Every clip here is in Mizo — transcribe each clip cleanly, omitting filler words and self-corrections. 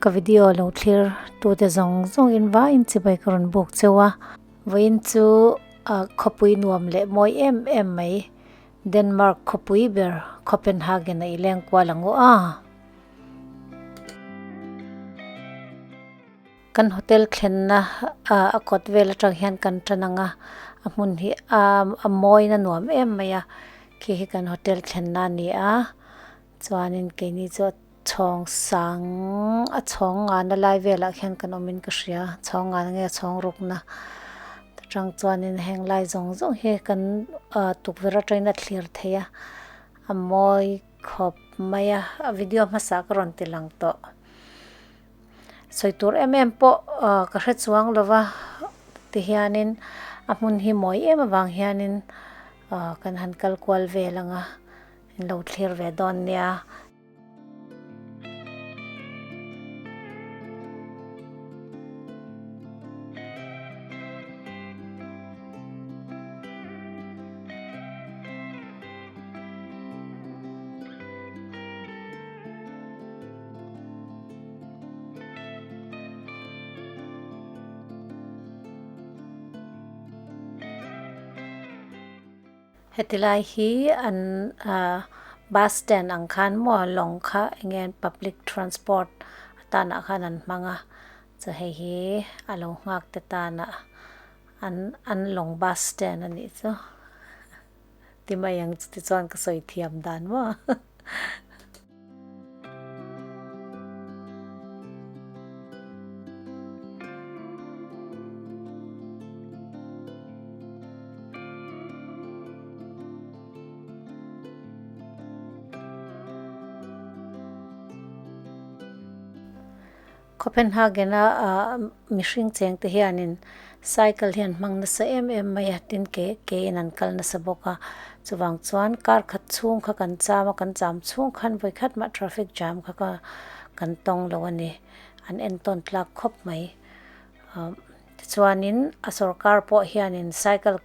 Ka video lo thlir tute zawng zawng in vaiin chibai ka rawn buk cheu a. Vawiin chu khawpui nuam leh mawi em em mai Denmark khawpui ber Copenhagen a i leng kual ang u a. Kan hotel thlenna a kawt vel atang hian kan tan ang a, a hmun hi a mawiin a nuam em mai a, khi hi kan hotel thlenna a ni a, chuanin keini chu a chhawng sang a chhawng ngana lai velah khian kan awmin ka hria, chhawng ngana nge a chhawng rukna atang chuanin heng lai zawng zawng hi kan tukverh atangin a thlir thei a, a mawi khawp mai a, a video hmasa ka rawn ti lang tawh. Sawi tur em em pawh ka hre chuang lo va tihianin a hmun hi mawi em avang hianin kan han kal kual vel ang a in lo thlir ve dawn nia. Heti lai hi an ah bus stand ang khan maw lawng kha eng nge public transport atanah khan an hmang a chu hei hi a lo nghak te tanah an an lawng bus stand a nih chu ti mai ang chu tichuan ka sawi thiam dan maw. Copenhagen a mihring cheng te hianin cycle hi an hmang nasa em em mai a tin ke ke in an kal nasa bawk a chuvang chuan kar khat chhung kha kan cham a kan cham chhung khan vawi khat mah traffic jam kha ka kan tawng lo a ni an entawn tlak khawp mai tichuanin a sorkar pawh hianin cycle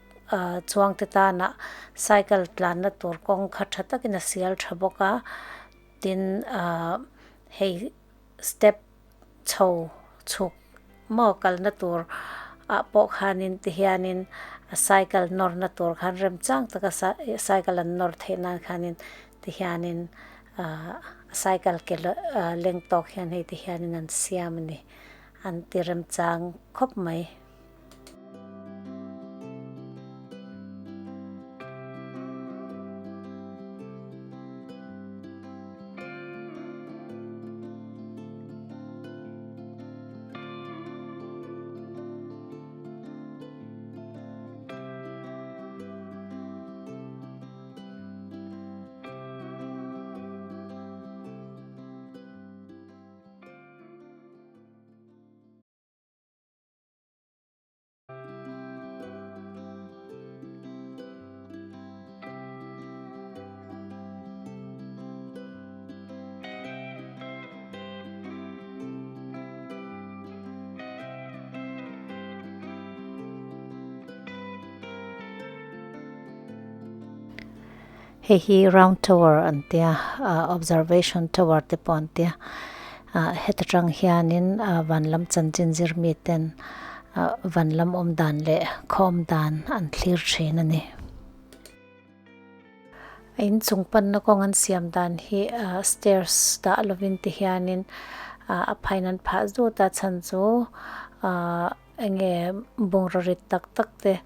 chuang te tana cycle tlanna tur kawng kha tha takin a sial tha bawk a tin hei. Step chho chhuk maw kalna tur ah pawh khanin ti hianin a cycle nawrna tur khan remchang taka cycle an nawr theih nan khanin ti hianin ahh cycle ke leng tawk hian hei ti hianin an siam a ni an ti remchang khawp mai. Hei hi round tower an tia ah observation tower te pawh an tia ah heta tang hianin ah van lam chanchin zir mi ten ah van lam awm dan leh khaw awm dan an thlir thin a ni. A inchung panna kawng an siam dan hi ah stairs dah lovin ti hianin ah a phaiin an phah zut a chhan chu ah enge bungraw rit tak tak te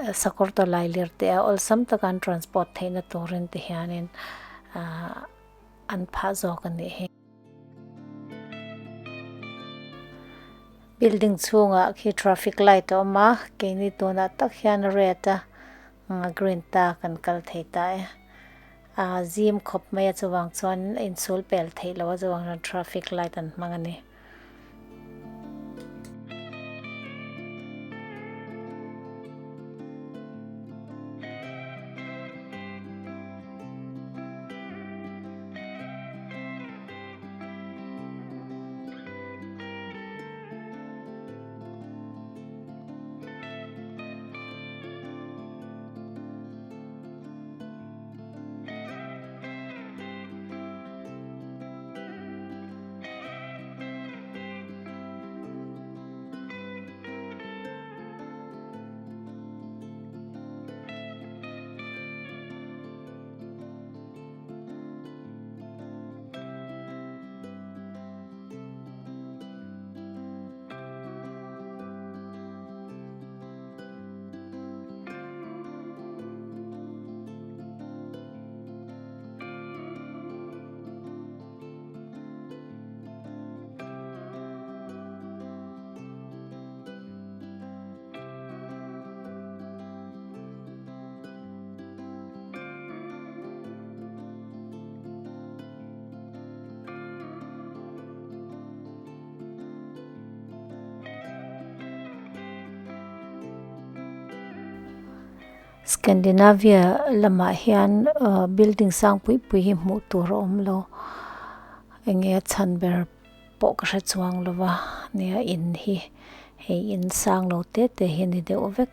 Sakawr tawlai lir te a awlsam taka an transport theihna turin ti hianin ahh an phah zawk a nih hi. Building chhungah khi traffic light a awm a, keini tunah tak hian red a green ta kan kal thei ta e. A zim khawp mai a chuvang chuan a insul pel theih loh a chuvang chuan traffic light an hmang a ni. Scandinavia lamah hian ahh building sang pui pui hi hmuh tur a awm lo eng nge a chhan ber pawh ka hre chuang lo va nia in hi hei in sang lo te te hi a ni deuh vek.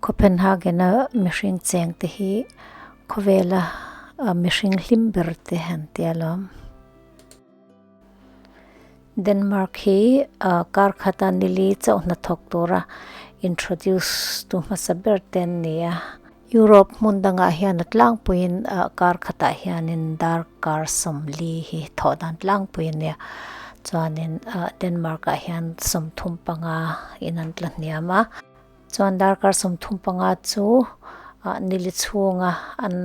Copenhagen a mihring cheng te hi khawvela mihring hlim ber te an ti alawm. Denmark hi kar khata nili chauh hnathawk tura introduce tu hmasa ber te an ni a. Europe hmun dangah hian a tlangpuiin kar khatah hianin darkar sawmli hi thawh dan tlangpui a nia. Chuanin Denmark ah hian 35 in an tla hniam a. Chuan darkar 35 chu nili chhunga an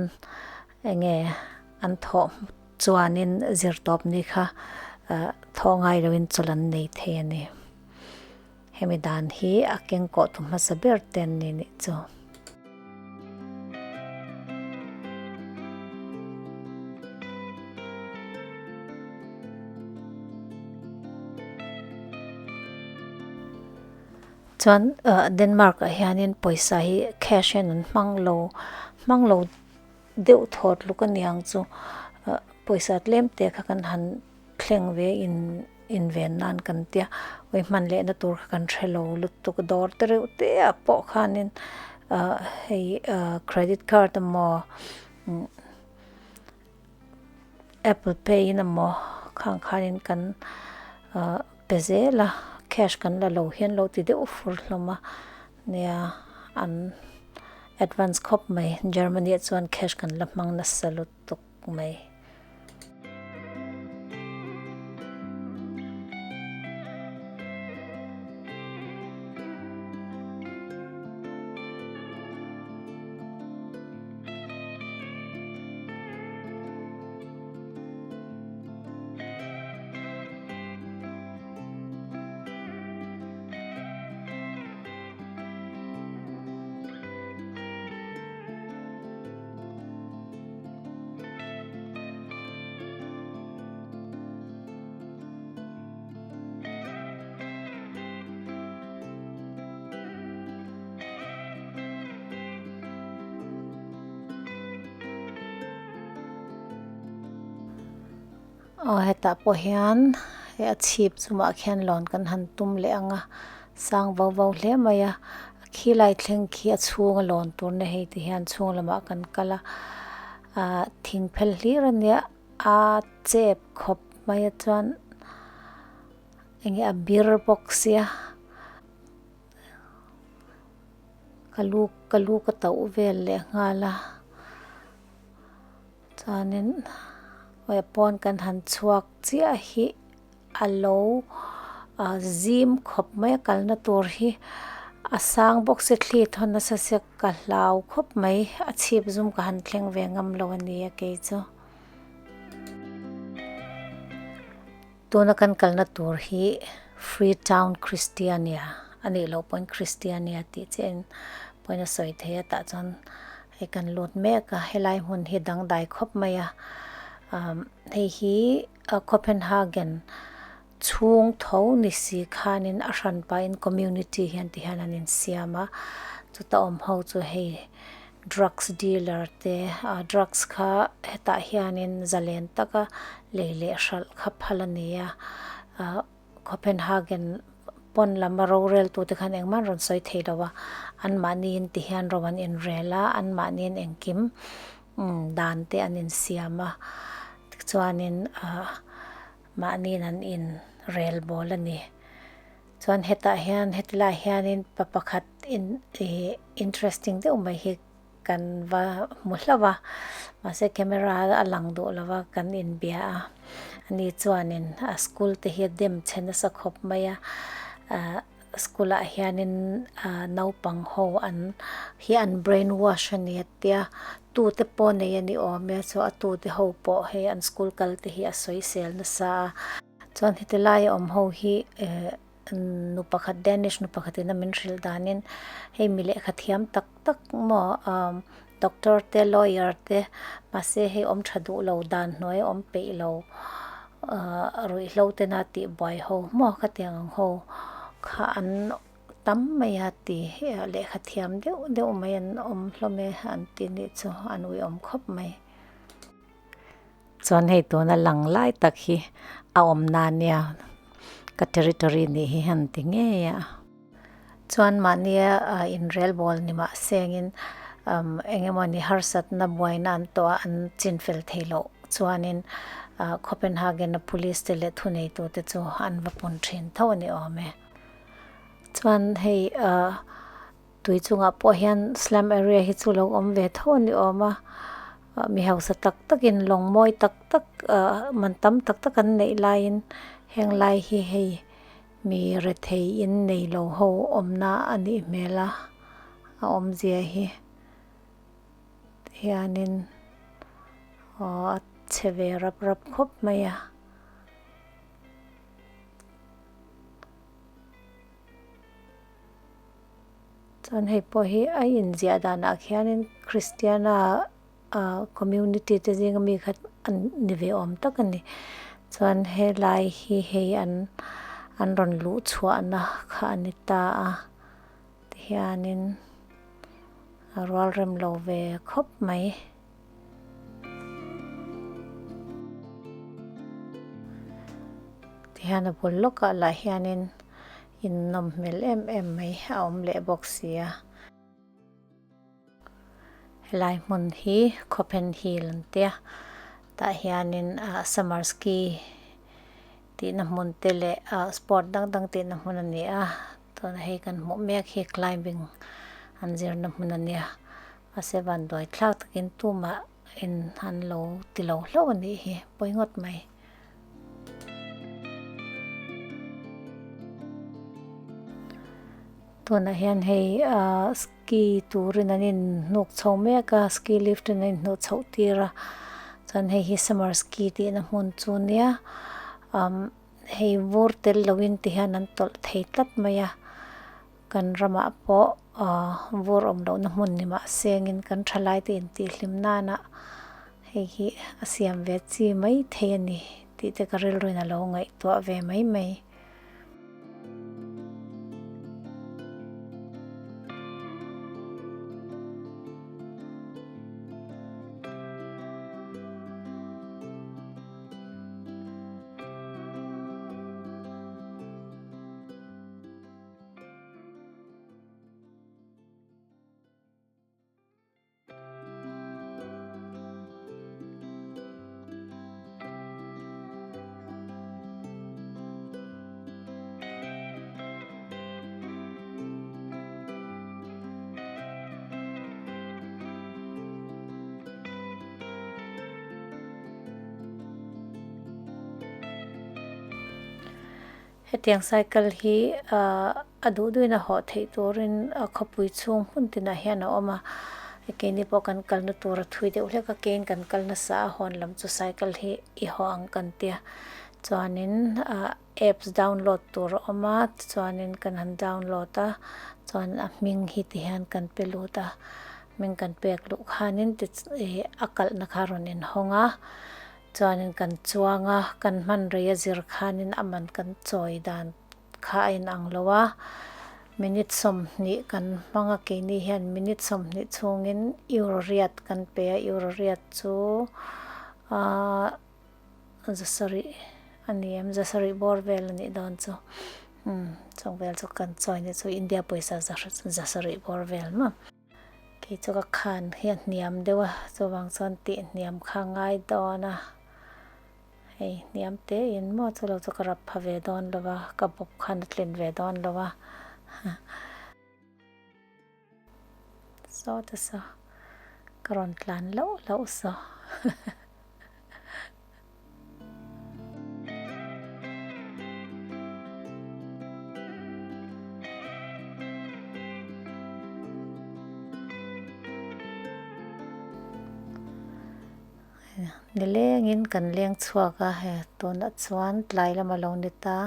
enge an thawh chuanin zirtawp ni kha thawh ngai loin chawlh an nei thei a ni. Hemi dan hi a keng kawh tu hmasa ber te an ni nih chu. Chuan Denmark ah hianin pawisa hi cash hian an hmang lo hmang lo deuh thawt luk a niang chu pawisa tlem te kha kan han thleng ve in inven nan kan tia awi hman leh na tur kha kan hre lo lutuk dawr te reuh te ah pawh khanin ah hei ah credit card emaw apple pay in emaw khang khanin kan ah pe zel a cash kan la lo hian lo ti deuh fur hlawm a nia an advance khawp mai Germany ah chuan cash kan la hmang nasa lutuk mai. Aw hetah pawh hian hei a chhip chungah khian lawn kan han tum leh ang a sang vo vo hle mai a a khilai thleng khi a chhung a lawn tur na hei ti hian chhung lamah kan kal a ah thing phel hlir a nia a chep khawp mai a chuan eng nge a bir bawk sia ka lu ka lu ka tauh vel leh nghal a chuanin awi pawn kan han chhuak chiah hi a lo ah zim khawp mai a kalna tur hi a sang bawk sia thli thawn nasa sia ka hlau khawp mai a chhip zum ka han thleng ve ngam lo a ni a kei chu. Tuna kan kalna tur hi Free Town Christiania a nih loh pawhin Christiania tih chiah in pawhin a sawi thei a tah chuan hei kan lut mek a helai hmun hi dangdai khawp mai a umm hei hi Copenhagen chhung tho ni si khanin a hran pahin community hian ti hian an insiam a chuta awm ho chu hei drugs dealer te ah drugs kha hetah hianin zalen taka lei leh hralh kha phal a ni a ah Copenhagen pawn lama rorel tute khan engmah an rawn sawi thei lo a anmahniin ti hian ro an inrel a anmahniin engkim dan te an insiam a tichuanin ah mahniin an inrel bawl a ni. Chuan hetah hian heti laiah hianin pa pakhat in ih interesting deuh mai hi kan va hmu hlauh a mahse camera a lang duh lo va kan inbia a ani chuanin a school te hi a dem chhe nasa khawp mai a ah school ah hianin ah naupang ho an hi an brain wash a ni a tia tute pawh nei a ni awm e chu a tute ho pawh hei an school kal te hi a sawisel nasa a. Chuan heti laia awm ho hi eh nu pakhat Danish nu pakhatin a min hrilh danin hei mi lehkha thiam tak tak maw ah. Doctor te lawyer te mahse hei awm tha duh lo dan hnuai a awm peih lo ahh ruihhlo tena tih buai ho maw khatiang ang ho kha an tam mai a ti lehkha thiam deuh deuh mai an awm hlawm e an ti nih chu an uiawm khawp mai. Chuan hei tuna lang lai tak hi a awmna ania ka territory nih hi han ti ngei a. Chuan mahnia inrel bawl ni mah sengin eng emawni harsatna buaina an tawh a an chin fel thei loh chuanin Copenhagen a police te leh thuneitute chu an va pun thin tho a ni awm e. Chuan hei Tui chungah pawh hian slum area hi chu lo awm ve tho a ni awm a mi hausa tak takin lawng mawi tak tak ah man tam tak tak an neih laiin heng lai hi hei mi rethei in nei lo ho awmna a nih hmel a a awmzia hi tihianin aw a chhe ve rap rap khawp mai a. Chuan hei pawh hi a inziah danah khianin Christiana ah community te zinga mi kha an ni ve awm tak a ni. Chuan helai hi hei an an rawn luh chhuahna kha a ni ta a tihianin a rual rem lo ve khawp mai. Tihian a bul lawkah lah hianin in nawm hmel em em mai a awm leh bawk si a. Helai hmun hi Copenhill an tia tah hianin ah summer ski tihna hmun te leh ah sport dang dang tihna hmun a ni a tuna hei kan hmuh mek hi climbing an zirna hmun a nia mahse vanduai thlak takin tumah in an lo ti lo hlauh a nih hi pawi ngawt mai. Tunah hian hei ahh ski turin an inhnuk chho mek a ski lift in an inhnuh chhoh tir a chuan hei hi summer ski tihna hmun chu nia umm hei vur tel loin ti hian an tawlh thei tlat mai a kan ramah pawh ahh vur awm lohna hmun ni mah sengin kan thalai te intihhlim nana Hei hi a siam ve chi mai thei a ni tih te ka rilruin a lo ngaihtuah ve mai mai. Hetiang cycle hi ahh a duh duhin a hawh theih turin a khawpui chhung hmun tinah hian a awm a keini pawh kan kalna tur a thui deuh hlek a kein kan kal nasa a hawn lam chu cycle hi i haw ang kan tia chuanin ahh apps download tur a awm a tichuanin kan han download a chuan a hming hi ti hian kan pe lut a hming kan pek luh khanin ih a kalhna kha a rawn inhawng a. Chuanin kan chuang a, kan hman rei a zir khanin a man kan chawi dan kha a inang lo a, minute 20 kan hmang a, keini hian minute 20 chhungin euro riat kan pe a, euro riat chu aaa zasarih a ni em, zasarih bawr vel a nih dawn chu, umm chung vel chu kan chawi ni chu India pawisa zasarih bawr vel maw. Kei chu ka khan hi a hniam deuh a chuvang chuan tih hniam kha a ngai dawn a hei hniam te in maw chu lo chu ka rap pha ve dawn lo va ka bawp khan a tlin ve dawn lo va saw te saw ka rawn tlan loh loh saw. Nilengin kan leng chhuak a he tunah chuan tlai lam a lo ni ta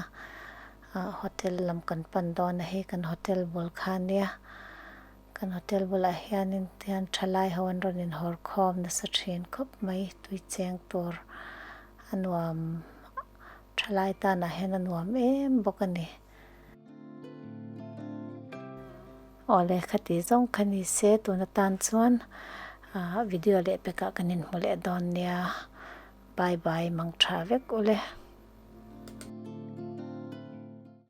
ah hotel lam kan pan dawn a hei kan hotel bul kha ania. Kan hotel bulah hianin tihian thalai ho an rawn inhawr khawm nasa thin khawp mai tui cheng tur a nuam thalai tanah hian a nuam em bawk a ni. Awle khati zawng kha ni se tun atan chuan ah video leh pekah kan inhmu leh dawn nia bye bye mang tha vek ule.